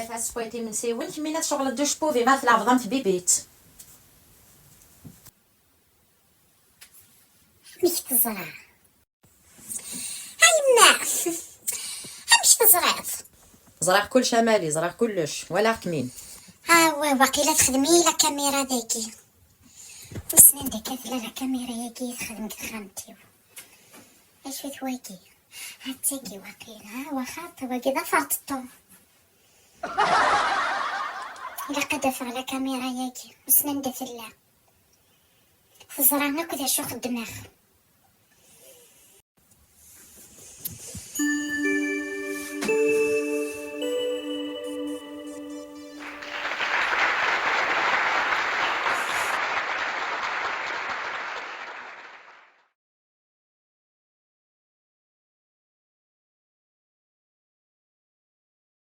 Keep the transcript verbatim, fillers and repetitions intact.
Tasfayt imensiwen, kemmini tceɣleḍ d ucebbub, ma tleɛbeḍ am tbibit. Amek teẓra? A yemma! Amek teẓriḍ? Ẓriɣ kullec a Mali, ẓriɣ kullec, walaɣ-kem-in. Awa, waqila texdem-iyi la caméra dagi. Wissen anda akka tella la caméra-yagi i texdem deg texxamt-iw. Acu-t wagi? Ha-tt-agi waqila, ha, waxaṭ, wagi d aferṭeṭṭu. Ilaq ad afeɣ la caméra-yagi, wissen anda tella. Teẓra akk d acu xeddmeɣ.